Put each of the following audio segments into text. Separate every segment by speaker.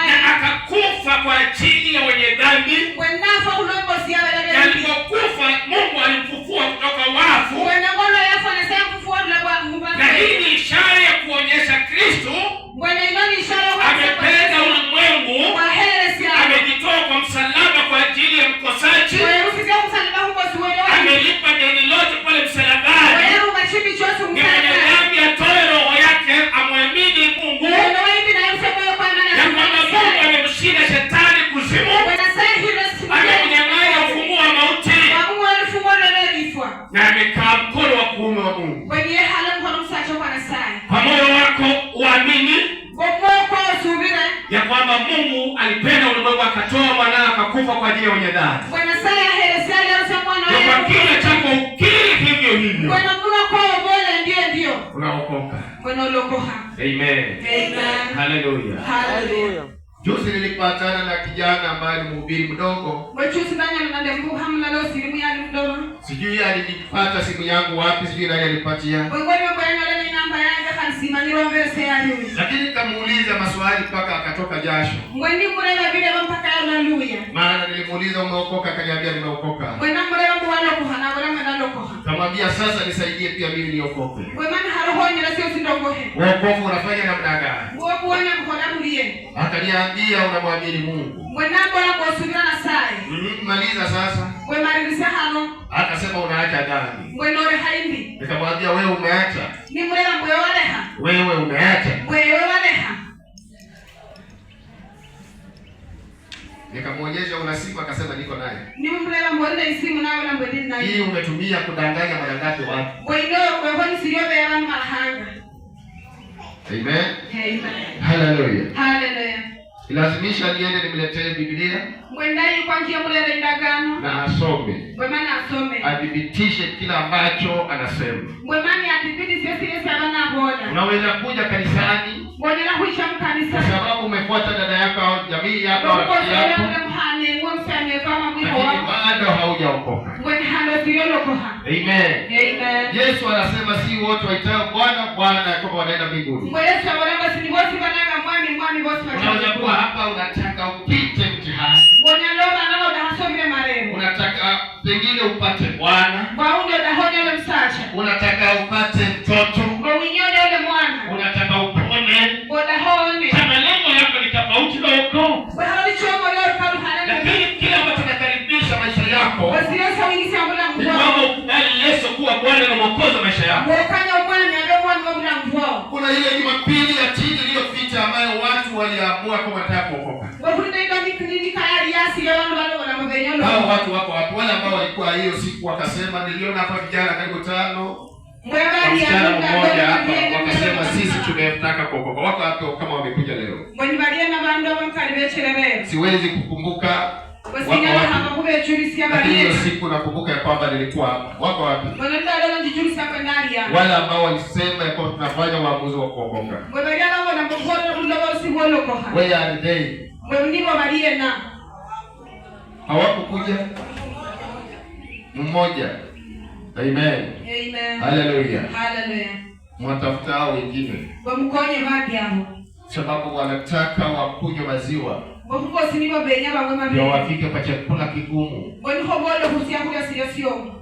Speaker 1: Na akakufa kwa ajili ya wenye dhambi. Na alipokufa, Mungu alimfufua kutoka wafu, na hii ni ishara ya kuonyesha Kristo amependa ulimwengu, amejitoa kwa msalaba kwa ajili ya mkosaji, amelipa deni lote pale msalabani. Ni mwenye dhambi atoe roho yake amwamini Mungu ya kwamba Mungu amemshinda shetani kuzimu, amemnyang'anya ufunguo wa mauti na amekaa mkono wa kuume wa Mungu. Kwa moyo wako uamini ya kwamba Mungu alipenda ulimwengu akatoa mwanawe akakufa kwa ajili ya wenye dhambi. Na kwa kinywa chako ukiri hivyo hivyo, unaokoka. Amen. Haleluya.
Speaker 2: Hallelujah.
Speaker 3: Juzi nilipatana na kijana ambaye ni mhubiri mdogo, sijui alinipata simu yangu wapi, sijui nani alipatia, lakini nikamuuliza maswali mpaka akatoka jasho. Maana nilimuuliza umeokoka, akaniambia nimeokoka. Kamwambia sasa nisaidie pia mimi niokoke. Wokovu unafanya namna gani? Akaniambia unamwamini Mungu. Maliza sasa. Akasema unaacha dhambi. Nikamwambia wewe umeacha, wewe umeacha. Nikamwonyesha una simu, akasema niko naye. Hii umetumia kudanganya mara ngapi watu? Amen. Hallelujah.
Speaker 2: Hallelujah.
Speaker 3: Ilazimisha niende nimletee Biblia
Speaker 2: Mwendayi kwanjia mulere indagano
Speaker 3: na asome,
Speaker 2: bwemani asome,
Speaker 3: athibitishe kila ambacho anasema.
Speaker 2: Bwemani athibitishe sile sabana bola.
Speaker 3: Unaweza kuja kanisani
Speaker 2: Bonyela huisha
Speaker 3: kwa
Speaker 2: mkanisa
Speaker 3: sababu umefuata dada yako au jamii yako au rafiki yako, lakini bado haujaokoka. Amen. Yesu anasema si wote waitao Bwana Bwana ya kwamba wanaenda mbinguni. Unaweza kuwa hapa unataka upite mtihani, unataka pengine upate bwana, unataka upate mtoto, unataka upone.
Speaker 1: Sasa malengo yako ni tofauti na wokovu, lakini kile ambacho kinakaribisha maisha yako ni kwamba ukubali Yesu kuwa Bwana na Mwokozi wa maisha yako.
Speaker 3: Kuna ile Jumapili ya chini iliyopita ambayo watu waliamua kama wanataka kuokoka. Hao watu wako wapi? Wale ambao walikuwa hiyo siku wakasema, niliona hapa vijana karibu tano, msichana mmoja hapa, wakasema sisi tumetaka kuokoka. Wako wapi kama wamekuja leo? Siwezi kukumbuka wako wapi, lakini hiyo siku nakumbuka ya kwamba nilikuwa hapa. Wako wapi wale ambao walisema ya kwamba tunafanya uamuzi wa kuokoka? Where are they? Hawakukuja mmoja. Amen. Haleluya. Mwatafuta hao wengine
Speaker 2: Bamukonye babyabo
Speaker 3: sababu wanataka wakunywe maziwa
Speaker 2: bokukosi nibo benya bangwe
Speaker 3: ndio
Speaker 2: mabere
Speaker 3: wafike kwa chakula kigumu.
Speaker 2: bwe niho bole khusya khulya silyo syomu.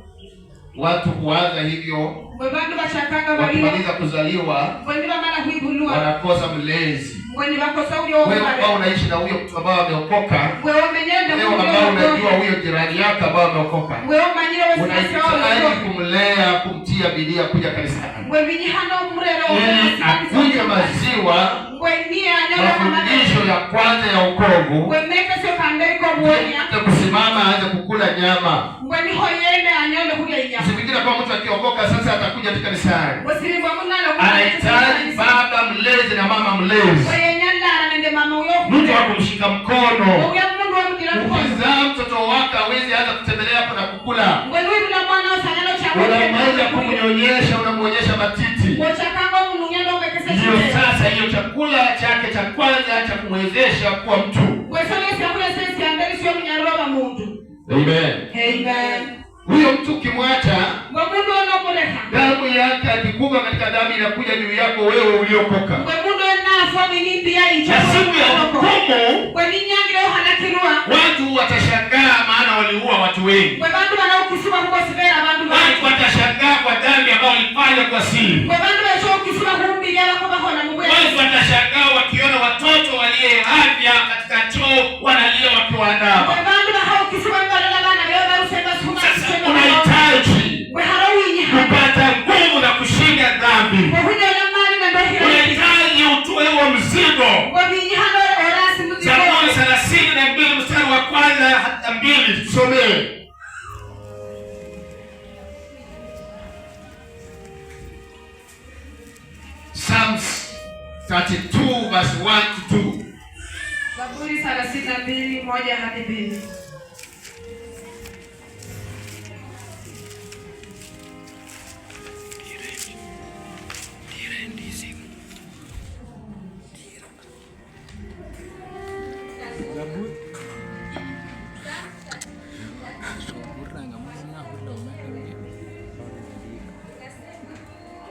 Speaker 3: Watu huanza hivyo,
Speaker 2: Bwe bandu bachakanga balio
Speaker 3: wakimaliza kuzaliwa
Speaker 2: bwe nibamala khwibulwa
Speaker 3: wanakosa mlezi.
Speaker 2: Bwe nibakosa ulyo
Speaker 3: Wewe ambao
Speaker 2: okhubale
Speaker 3: unaishi na huyo mtu ambaye ameokoka,
Speaker 2: bwe omenyende
Speaker 3: wewe ambao unajua huyo jirani yako ambaye ameokoka,
Speaker 2: bwe omanyile
Speaker 3: unahitaji
Speaker 2: wesiasyaolo
Speaker 3: kumlea, kumtia bidii ya kuja kanisani
Speaker 2: bwe binyikhana omurere
Speaker 3: ili akunywe maziwa,
Speaker 2: bwe niye anyole khamabele
Speaker 3: mafundisho ya kwanza ya wokovu,
Speaker 2: bwe mekesyo kamberi kobuwonya
Speaker 3: aanze kusimama, aanze kukula nyama.
Speaker 2: Bwe niho yene anyole khulya inyama.
Speaker 3: Usifikiri kwa mtu akiokoka sasa atakuja tu kanisani.
Speaker 2: Bwesilibwa munalo.
Speaker 3: Anahitaji baba mlezi na mama mlezi,
Speaker 2: Bweyenyalala nende mama
Speaker 3: mtu wa
Speaker 2: uyo
Speaker 3: kumshika mkono.
Speaker 2: uya mundu wamutila mukhono.
Speaker 3: Ukizaa mtoto wako hawezi anza kutembelea hapo na kukula,
Speaker 2: Bwe niwibula mwana osanyala
Speaker 3: unamweza kumnyonyesha, unamwonyesha matiti.
Speaker 2: Ochakanga omununya nomwekesa.
Speaker 3: Ndiyo sasa hiyo chakula chake cha kwanza cha kumwezesha kuwa mtu.
Speaker 2: Bwesonga syakhulya sesyamberi syomunyalwa mundu.
Speaker 3: Amen.
Speaker 2: Amen.
Speaker 3: Huyo mtu ukimwacha,
Speaker 2: Bwe mundu onomulekha
Speaker 3: damu yake akikufa katika dhambi inakuja juu yako wewe uliokoka.
Speaker 2: Bwe mundu enafu
Speaker 1: Na siku ya hukumu watu watashangaa, maana waliua watu wengi. Watu watashangaa kwa dhambi ambayo walifanya kwa siri. Watu watashangaa wakiona watoto waliyeavya katika choo wanalia wakiwaandama. Sasa unahitaji kupata nguvu na kushinda dhambi. Unahitaji utoe huo mzigo. Zaburi 32 mstari wa kwanza hata 2, tusomee. Psalms 32 verse 1 to 2.
Speaker 2: Zaburi 32:1 hadi 2.